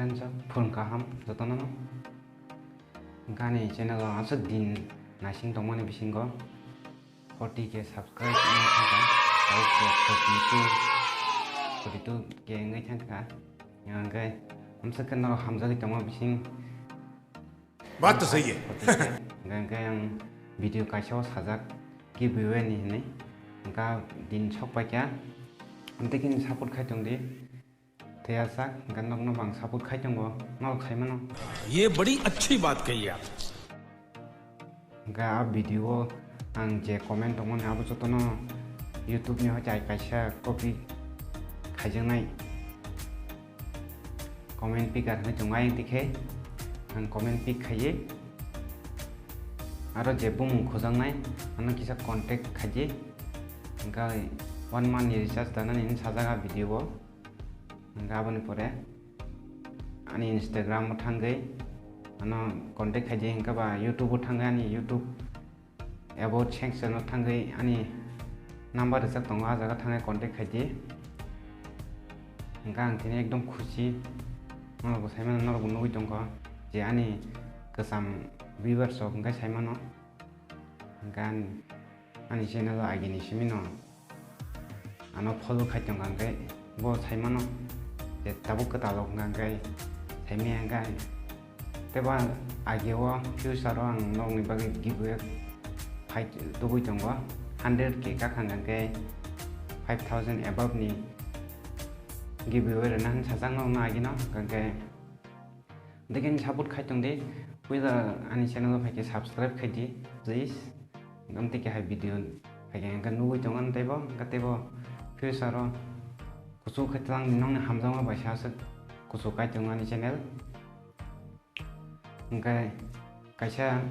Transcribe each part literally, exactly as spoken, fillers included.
Phurung kaham jotono no. Gani channel o aswk din naising tongmani bisingo forty K subscribe wngwi thangkha. Tei forty two, forty two K wngwi thangkha. Hingkhe amswk khe norok hamjagwi tongma bising. Baat to sahi hai. Hingkhe ang video kaisa o sajak giveaway ni hinwi. Hingkha din sok paikha. Amtwi khe support khai tongdi. Thwiyasak, hingkhe nokno bang support khai tongo, norok sai mano. Ye badi achhi baat kahi aap. Hingkhe a video o ang je comment tongmani abo jotono YouTube ni hoite ai kaisa copy khaijaknai comment picker hinwi tongo, ayang tikhe ang comment pick khaiwi aro je bumung khojaknai ano kisa contact khaidi, hingkhe one month ni recharge danani hinwi sajak a video o. Hingkhe aboni pore ani Instagram o thangwi ano contact khaidi, hingkhe ba YouTube o thangwi ani YouTube about section o thangwi ani number rijak tongo, ah jaga thangwi contact khaidi. Hingkhe ang tini ekdom khusi, norokbo sai mano, norokbo nugwi tongkha je ani kwcham viewers rok hingkhe sai mano. Hingkhe ani, ani channel o agini simi no ano follow khai tongkha, hingkhe bo sai mano je tabuk kwtal o hwnka hwnkhe sai maya hwnkhe. Tei bo age o future o ang norokni bagwi giveaway phai tubui tongo, hundred K kakha hwnkhe five thousand above ni giveaway rwna hwn sajak norokno agino, hwnkhe. Dekhe ani support khai tong di, puila ani channel o phaikhe subscribe khai di, please. Amtwi khe hai video phaikhe hwnkhe nugwi tongo teibo, hwnkhe teibo future o kuchuk khe twlang di, nokni hamjakma bai sa aswk kuchuk kai tongo ani channel. Hwnkhe kaisa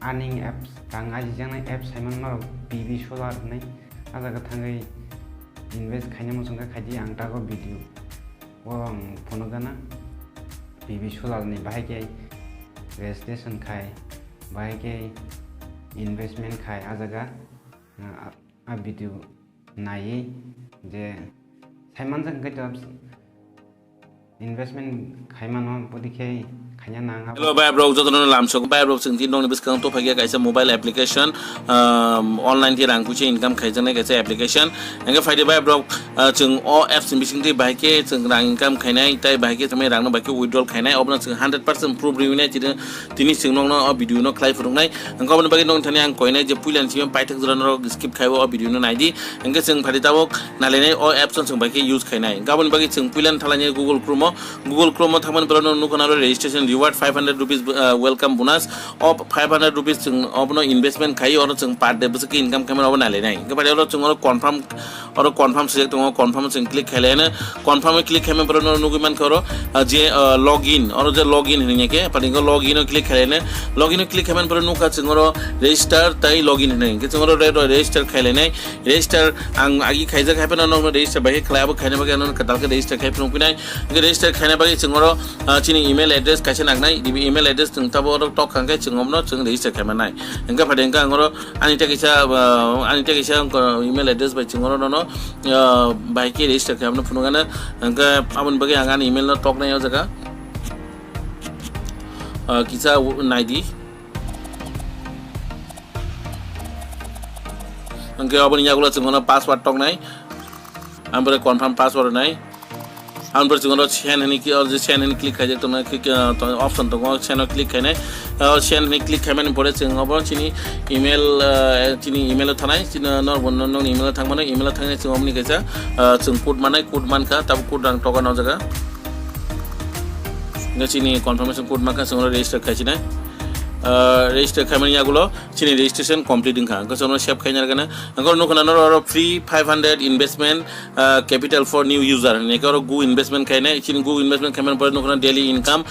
earning apps, rang ajijaknai apps hai mano norok P B Solar hinwi, ah jaga thangwi invest khaina muchung khe khaidi ang tago video o ang phunukgana. P B Solar ni bahai khe registration khai, bahai khe investment khai, ah jaga, ah, ah video naiwi je sai manjak hwnkhe to investment khai mano, bodi khe khaina nang abo. Hello, bhai, bro, jotono lamsok, bhai, bro, chwng tini nokni bwskango to phaikha kaisa mobile application, um, online khe rang puisa income khaijaknai kaisa application. Hwnkhe phaidi, bhai, bro, uh, chwng o apps ni bisingtwi bahai khe chwng rang income khainai, tei bahai khe chwng rangno bahai khe withdrawal khainai, obono chwng hundred percent proof riwinai tini, tini chwng nokno o video no khlai phunuknai. Hwnkhe oboni bagwi nokni thani ang koinai je puilani simi paithak jora norok skip khaiwi o video no naidi. Hwnkhe chwng phaidi tabuk nalainai o apps no chwng bai khe use khainai. Hwnkhe aboni bagwi chwng puilani thalainai Google Chrome o, Google Chrome o thangmani borokno nukho naro registration reward five hundred rupees, uh, welcome bonus. O five hundred rupees chwng obono investment khai, oro chwng per day bwswk khe income khaimani obo nalainai. Hwnkhe phaidi oro chwng oro confirm, oro confirm swijak tongo, confirm o chwng click khailaiano. Confirm o click khaimani borokno nugwi mankha oro, uh, je, uh, login, oro je login hinwi khe, phaidi login o click khailaiano. Login o click khaimani borok nukha chwng oro register tei login hinwi. Hwnkhe chwng oro re-, re-, register khailainai. Register ang agi khaijak, hai phano nokno register bai khe khlai, abo khaina bagwi ano kwtal khe register khai phunuk pinai. Hwnkhe register khaina bagwi chwng oro, ah, chini email address kaisa nangnai, dibi email address chwng tabo oro tok kha hwnkhe chwng omono chwng register khai mannai. Hwnkhe phaidi hwnkhe ang oro ani tei kaisa, ah, ani tei kaisa, ah, email address bai chwng oro nono, ah, bai khe register khai abono phunukgana. Hwnkhe aboni bagwi ang ani email no toknai o jaga, ah, kisa naidi. Hwnkhe oboni yagulo chwng ono password toknai. Ang bore confirm password rwnai. Ang bore chwng ono send hwnwi ki-, o je send hwnwi click khaijak tongnai, click, uh, to-, option tongo, send o click khainai. Uh, send hwnwi click khaimani pore chwng obo chini email, uh, chini email o thanai, chini no, no, nokni email o thangmano, email o thangwi chwng oboni kaisa, uh, chwng code manai, code mankha, tabuk code ang toka no jaga. Hwnkhe chini confirmation code mankha, chwng oro register khaichinai. Uh, register khaimani yagulo chini registration complete wngkha. Hwnkhe chwng oro save khaina rwgana. Hwnkhe oro nukha nang oro free five hundred investment, uh, capital for new user hinwi. Hwnkhe oro Go investment khainai. Chini Go investment khaimani pore nukha nang daily income.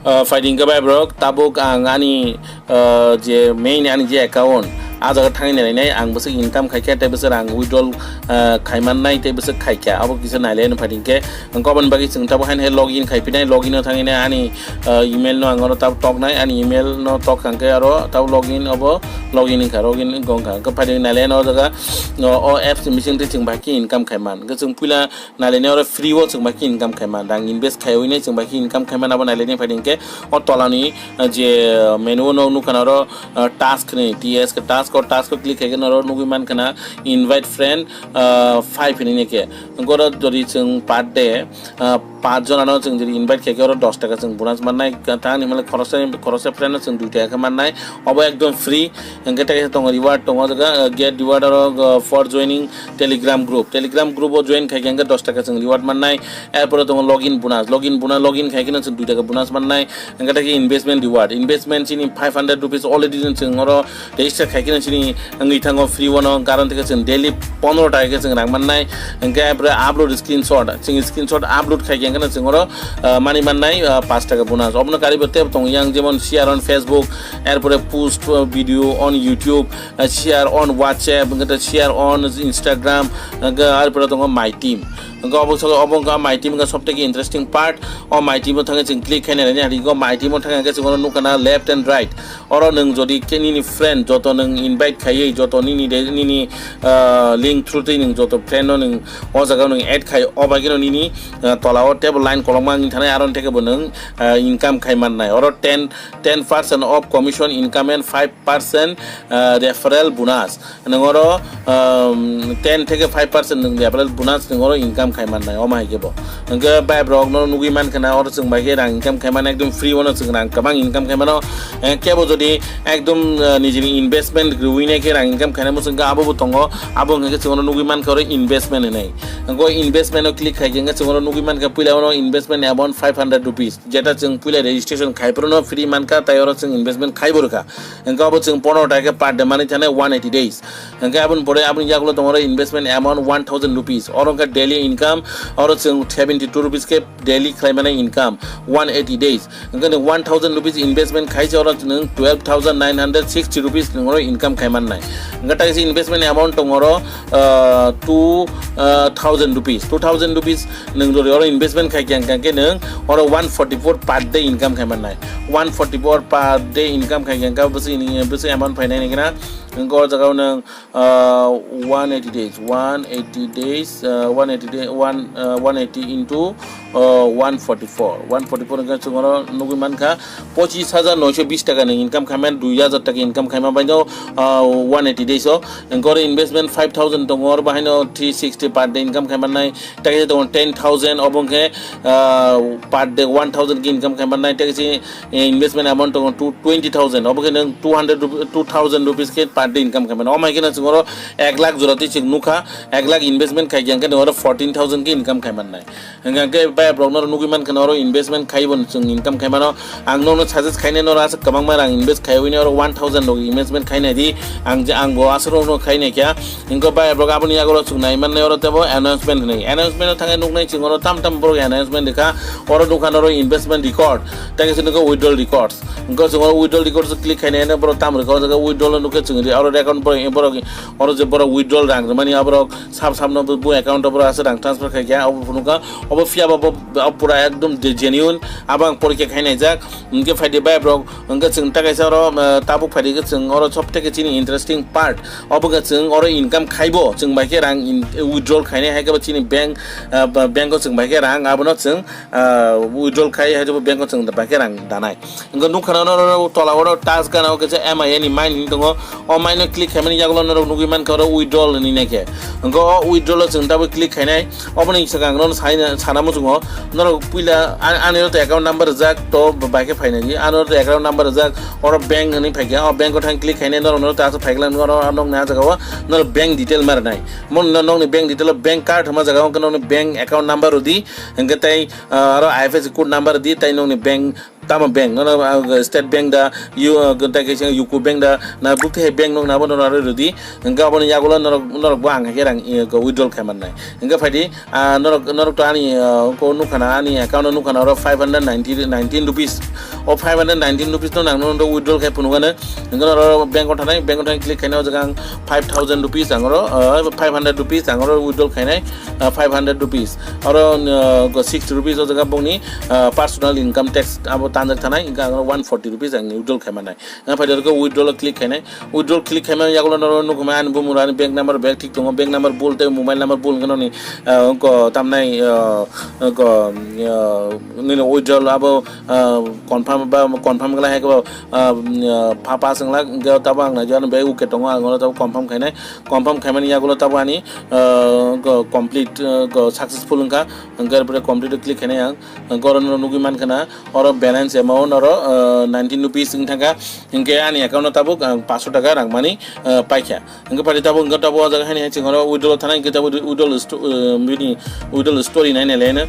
Uh, phaidi hwnkhe bai borok tabuk ang ani, uh, je main ani je account, Ah jaga thangwi nailai nai, ang bwswk income khaikha, tei bwswk rang withdrawal, ah, khaimannai, tei bwswk khaikha, abo kisa nailai no phaidi khe. Ang kobon bagwi chwng tabuk haino hai login khaiphinai, login o thangwi nai ani, ah, email no ang oro tabuk toknai, ani email no tok kha khe aro tabuk login obo, login wngkha, login wngkha. Ang khe phaidi nailai no o jaga, o, o apps ni bising twi chwng bahai khe income khaiman. Khe chwng puila nailai nai oro free o chwng bahai khe income khaiman, rang invest khaiwi nai chwng bahai khe income khaiman, abo nailai nai phaidi khe o tola ni, ah, je, ah, menu no nukha na oro, ah, task ni, T S K task, o task o click khai khe oro nugwi mankha na invite friend, ah, five hinwi khe. Goro jodi chwng per day, ah, paanch jona no chwng jodi invite khai khe oro dos taka chwng bonus mannai, tang ni male khoroksa, khoroksa friend no chwng dui taka khe mannai, obo ekdom free. Hwnkhe tei tongo reward tongo jaga, ah, get reward oro, ah, for joining Telegram group. Telegram group o join khai khe hwnkhe dos taka chwng reward mannai. Erpore tongo login bonus, login bonus, login khai khe no chwng dui taka bonus mannai. Hwnkhe tei investment reward, investment chini five hundred rupees already chwng oro register khai khe no chini wngwi thango free o no, karon tei chwng daily pondro taka khe chwng rang mannai. Hwnkhe erpore upload screenshot, chwng screenshot upload khai khe hwnkhe no chwng oro, ah, mani mannai, ah, paanch taka bonus. Obono karibo tei tongo yang jemon share on Facebook, erpore post, ah, video on YouTube, ah, share on WhatsApp, hwnkhe tei share on Instagram, hwnkhe erpore tongo My Team. Hwnkhe obo so, obo wngkha My Team wngkha sob theke interesting part. O My Team o thangwi chwng click khaina nai, hwnkhe o My Team o thangwi hwnkhe chwng oro nukha na left and right. Oro nwng jodi khe nini friend joto nwng invite khaiwi, joto nini de, nini, ah, link through twi nwng joto friend no nwng o jaga o nwng add khai, o bai kheno nini, ah, tola o table line kolokma wngwi thanai, aro theke bo nwng, ah, income khai mannai. Oro ten, ten percent of commission income and five percent, ah, referral bonus. Nwng oro, um, ten theke five percent nwng referral bonus nwng oro income khai mannai, omo hai khe bo. Hwnkhe bai borok no nugwi mankha na oro chwng bai khe rang income khai mano, ekdom free o no chwng rang kwbang income khai mano. Eh, kebo jodi ekdom, ah, nijini investment rwui nai khe rang income khainai muchung khe abo bo tongo, abo hwnkhe chwng oro nugwi mankha oro investment hinwi. Hwnkhe o investment o click khai khe hwnkhe chwng oro nugwi mankha puila oro investment amount five hundred rupees, jeta chwng puila registration khai phuru no free mankha, tai oro chwng investment khai bo rwkha. Hwnkhe abo chwng pondro ta khe per day mani thani one eighty days. Hwnkhe aboni pore aboni yagulo tongo oro investment amount one thousand rupees. Oro hwnkhe daily income, oro chwng seventy two rupees khe daily khlai mani income, one eighty days. Hwnkhe nwng one thousand rupees investment khai se oro nwng twelve thousand nine hundred sixty rupees nwng oro income khai mannai. Hwnkhe tai se investment amount tongo oro, ah, two, ah, thousand rupees. Two thousand rupees nwng jodi oro investment khai khe hwnkhe nwng oro one forty four per day income khai mannai. One forty four per day income khai khe hwnkhe bwswk ni, bwswk amount phainai hwnkhe na. Hwnkhe o jaga o nwng, ah, one eighty days, one eighty days, ah, one eighty day, one, ah, one eighty into, ah, one forty four. One forty four hwnkhe chwng oro nugwi mankha, pochis hajar noisho bis taka ni income khaimani, dui hajar taka income khaima bai no, ah, one eighty days o. Hwnkhe oro investment five thousand tongo, oro bahai no three sixty per day income khaimannai. Tei khe tongo ten thousand, obo hwnkhe, ah, per day one thousand khe income khai mannai. Tei khe, eh, investment amount tongo two, twenty thousand, obo khe nwng two hundred rupees, two thousand rupees khe per day income khai mano. Omo hai khe no chwng oro ek lakh jora twi chwng nukha, ek lakh investment khai khe hwnkhe nwng oro fourteen thousand khe income khai mannai. Hwnkhe bai borok no nugwi mankha na oro investment khai bo chwng income khai mano. Ang nono suggest khainai, noro aswk kwbangma rang invest khaiwi nai oro one thousand rok investment khainai di. Ang je, ang bo aswk rokno khainai kya. Hwnkhe bai borok aboni yagulo chwng nai mannai oro tebo announcement hinwi. Announcement o thangwi nuknai chwng oro tam tam borok announcement rikha. Oro nukha noro investment record. Tei kaisa nukha withdrawal records. Hwnkhe chwng oro withdrawal records o click khainai hwnkhe borok tam rikha. O jaga withdrawal o nukhe chwng ri oro account borok, borok oro je borok withdrawal rang rwmani aborok sab sabno bo, bo account o borok aswk rang transfer khaikha. Obo phunukha. Obo phiya bo, bo, bo pura ekdom je genuine. Abo ang porikha khainaijak. Hwnkhe phaidi bai borok. Hwnkhe chwng tei kaisa oro, ah, tabuk phaidi khe chwng oro sob theke chini interesting part. Obo khe chwng oro income khaibo, chwng bai khe rang in, withdrawal khainai hai khe bo chini bank, ah, ba, bank o chwng bai khe rang abono chwng, ah, withdrawal khai hai khe bo bank o chwng bai khe rang danai. Hwnkhe nukha na oro, oro tola oro task gana o kaisa M I N ni mine hinwi tongo. O mine o click khaimani yagulo norok nugwi mankha oro withdrawal hinwi nai khe. Hwnkhe o withdrawal o chwng tabuk click khainai. Oboni swkang nono saina, sana muchungo. Norok puila a-, ani oro to account number rijak, to bai khe phainai di. Ani oro to account number rijak, oro bank hinwi phaikha. O bank o thang click khainai, norok, norok to aswk phaikha, norok, norok, norok ni ah jaga o norok bank detail ma rwnai. Mo no-, nokni bank detail o bank card hwnma jaga o nokni bank account number rwdi. Hwnkhe tei, ah, aro I F S C code number rwdi, tei nokni bank Tamo bank, nono, ah, State Bank da, U-, ah, tei kaisa U C O bank da, na bukti hai bank no nabo nono aro rwdi. Hingke aboni yagulo norok, norok bo ang hai khe rang, eh, ko withdrawal khai mannai. Hingke phaidi, ah, norok, norok to ani, ah, ko nukha na, ani account o nukha na oro five hundred ninety, nineteen rupees. O five hundred nineteen rupees no nang nono withdrawal khai phunukha na. Hingke oro bank o thanai, bank o thang click khaina o jaga ang five thousand rupees ang oro, ah, five hundred rupees ang oro withdrawal khainai, ah, five hundred rupees. Oro, ah, ko sixty rupees o jaga bongni, ah, personal income tax abo tanjak thanai, hingke ang oro one forty rupees ang withdrawal khai mannai. Ang phaidi oro withdrawal o click khainai. Withdrawal click khaimani yagulo norok nukmai ani bumung ani bank number bag thik tongo, bank number bul tei mobile number bul hwnkhe noni, ah, ko tamnai, ah, ko, ah, nini withdrawal abo, ah, confirm ba confirm wngla hai khe bo, ah, ah, pha pass wngla hwnkhe tabo ang naijak ani bag okay tongo ang oro tabo confirm khainai, confirm khaimani yagulo tabo ani, ah, ko complete, ah, ko successful wngkha, hwnkhe oro complete o click khainai ang, hwnkhe oro norok nugwi mankha na oro balance amount oro, ah, nineteen rupees wng thangkha. Hingke ani account o tabuk ang paanch sho taka rang mani, eh, paikha. Hingke phaidi tabuk, hingke tabuk o jaga haini hai chwng oro withdrawal thanai, hingke tabuk withdrawal sto-, eh, bini withdrawal story nai nai laino.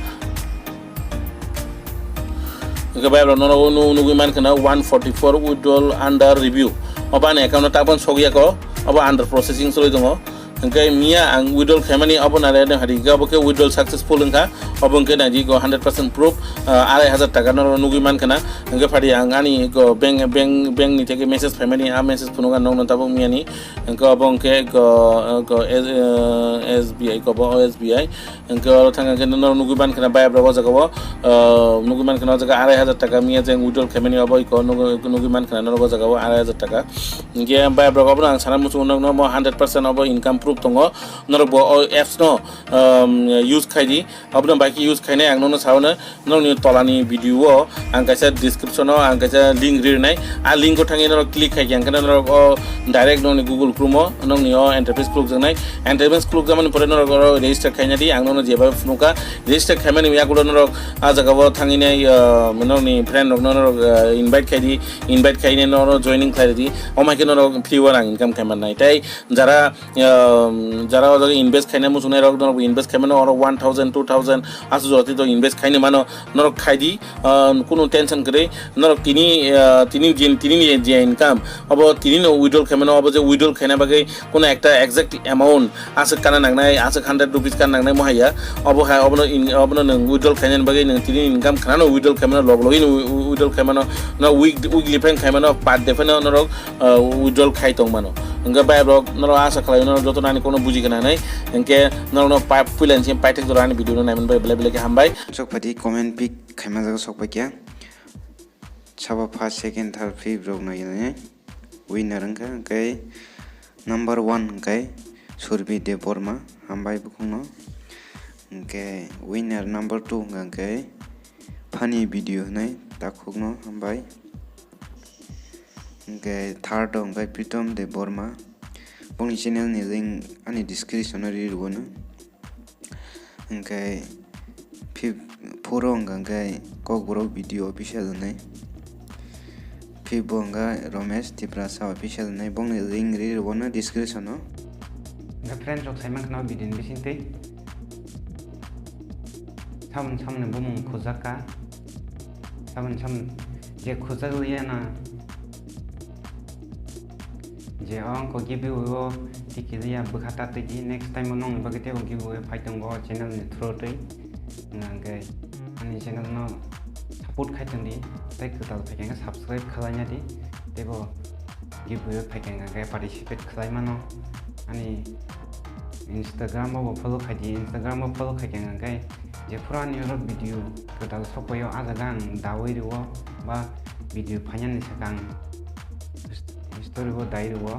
Hingke bai rok nono nu-, nugui mankha na one forty four withdrawal under review. Obo ani account o tabuk sogya ko, obo under processing choli tongo. Hingke miya ang withdrawal khaimani obo nare de hari, hingke obo khe withdrawal successful wngkha, obo hingke naidi go hundred percent proof, ah, arai hajar taka norok nugui mankha na, hingke phaidi ang ani go bank, bank, bank ni theke message phaimani, a message phunukha nokno tabuk miyani, hingke obo hingke go, go, eh, S B I ko bo S B I, hingke oro thang hingke norok nugui mankha na bayap rok o jaga o, ah, nugui mankha na o jaga arai hajar taka miya je withdrawal khaimani obo iko nugui, nugui mankha na norok o jaga o arai hajar taka. Hingke bayap rok obono ang sana muchungo nokno mo hundred percent obo income proof tongo. Norok bo o apps no, um, use khai di. Obono bai khe use khainai ang nono sao no, norokni tolani video o ang kaisa description o ang kaisa link rinai. A link o thangwi norok click khai khe ang khe norok o direct nokni Google Chrome o nokni o interface khulukjaknai. Interface khulukjakmani pore norok oro register khaina di, ang nono jeba phunukha. Register khaimani yagulo norok a jaga o thangwi nai, uh, nokni friend rokno norok, uh, invite khai di. Invite khaine norok joining khlai rwdi, omo hai khe norok free o rang income khai mannai. Tei jara, um, jara o jaga invest khaina muchungnai rok norok invest khai mano, oro one thousand, two thousand asu jora twi to invest khaini mano, norok khai di, um, kunu tension kwrwi, norok tini, uh, tini din, tini ni je income, obo tini no withdrawal khai mano, obo je withdrawal khaina bagwi kunu ekta exact amount aswk kana nangnai, aswk hundred rupees kana nangnai mo haiya. Obo hai obono in, obono nwng withdrawal khainani bagwi nwng tini income khwnano withdrawal khaimano, log logino wi-, wi-, withdrawal khaimano, no week, weekly phano khaimano, per day phano norok, uh, withdrawal khai tongmano. Hwnkhe bai rok norok asa khlai norok joto nani kono buji gana nai. Hwnkhe norokno pa-, puila ni simi paithak jora ani video no naiman bai belai belai khe hambai. Sok phaidi comment pick khaima jaga sok paikya. Sabo first, second, third, fifth rok nai nai. Winner wngkha, hwnkhe number one hwnkhe Surbi Debbarma, hambai bukhukno. Hwnkhe winner number two hwnkha hwnkhe Funny Video hwnwi takhukno, hambai. Hwnkhe third o hwnkhe Pritom Debbarma, boni channel ni link ani description o ri rwno. Hwnkhe fifth, four o hwnkha hwnkhe Kokborok Video Official hwnwi. Fifth bo hwnkha Romesh Tiprasa Official hwnwi. Bongni link ri rwno description o. Hwnkhe friends rok sai mankha no video ni bisingtwi. Samung samung ni bumung khujak kha. Samung samung je khujak liya na. Je o wngkha giveaway o tiki liya bwkha ta twi di, next time o nongni bagwi teibo giveaway phai tongo o channel ni through twi. Hwnkhe ani channel no support khai tongdi, tei kwtal phaikhe hwnkhe subscribe khwlaina di, teibo giveaway phaikhe hwnkhe participate khwlai mano. Ani Instagram o bo follow khai di, Instagram o follow khaikhe hwnkhe jephuru ani oro video kwtal sokphaio, ah jaga ang dawi rwo ba video phainani swkang story bo dai rwo.